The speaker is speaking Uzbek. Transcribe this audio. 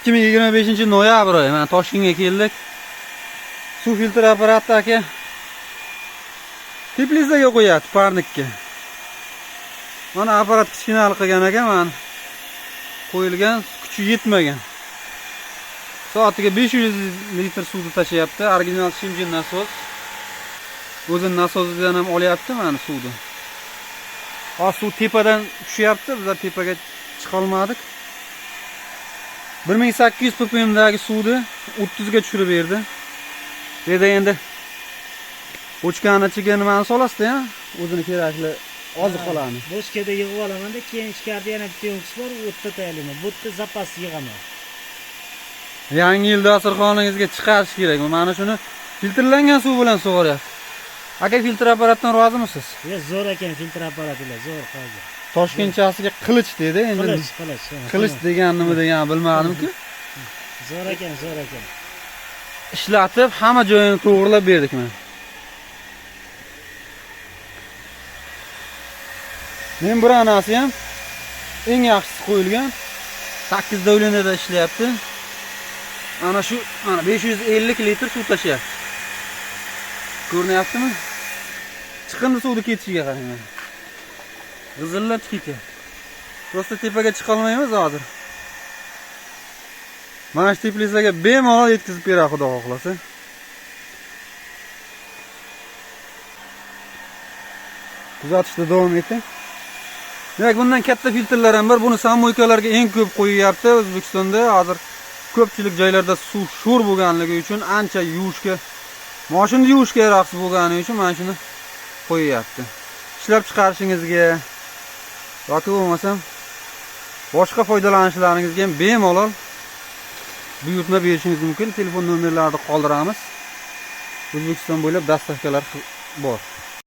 2025 noyabr oyi. Mana Toshkentga keldik. Suv filtr apparati aka teplisaga qo'yapti, parnikka. Mana apparat kichkinalik qilgan ekan, mana qo'yilgan, kuchi yetmagan. Soatiga 500 litr suvni tashlayapti. Original Shimjin nasos. O'zini nasosidan ham olyapti mana suvni. Hozir suv tepadan tushyapti, bizlar tepaga chiqa olmadik. 1800 ppmdagi suvni 30 ga tushirib berdi. Bu yerda endi bochkani ichiga nimani solasizda, ya? O'zini kerakli oziqalarni. Bochkada yig'ib olamanda, keyin ichkarida yana bitta yo'nqish bor, u yerda tayyorlayman. Bu yerda zapas yig'aman. Yangi yil dasturxoningizga chiqarish kerak. Mana shuni filtrlangan suv bilan sug'oryapti. Aka, filtr apparatdan rozimisiz? Ya zo'r ekan filtr apparatlar, zo'r hozir. Toshkentchasiga qilich dedi endi. Qilich, qilich. Ha, Qilich degan nima degan bilmadimku. Zo'r ekan, zo'r ekan. Ishlatib hamma joyini to'g'rilab berdik mana. Membranasi ham eng yaxshisi qo'yilgan. 8 davleniyada ishlayapti. Ana shu mana 550 litr suv tashlayapti. Ko'rinyaptimi? Chiqindi suvni ketishiga qarang mana. G'izillab ketyapti. Prosta tepaga chiqa olmaymiz hozir. Mana shu teplisaga bemalol yetkazib beradi, xudo xohlasa. Kuzatishda davom eting. Demak, bundan katta filtrlar ham bor. Buni samoykalarga eng ko'p qo'yyapti O'zbekistonda. Hozir ko'pchilik joylarda suv sho'r bo'lganligi uchun ancha yuvishga, mashinani yuvishga yaroqsiz bo'lgani uchun mana shuni qo'yyapti. Ishlab chiqarishingizga yoki bo'lmasam boshqa foydalanishlaringizga ham bemalol buyurtma berishingiz mumkin. Telefon nomerlarini qoldiramiz. O'zbekiston bo'ylab dastavkalar bor.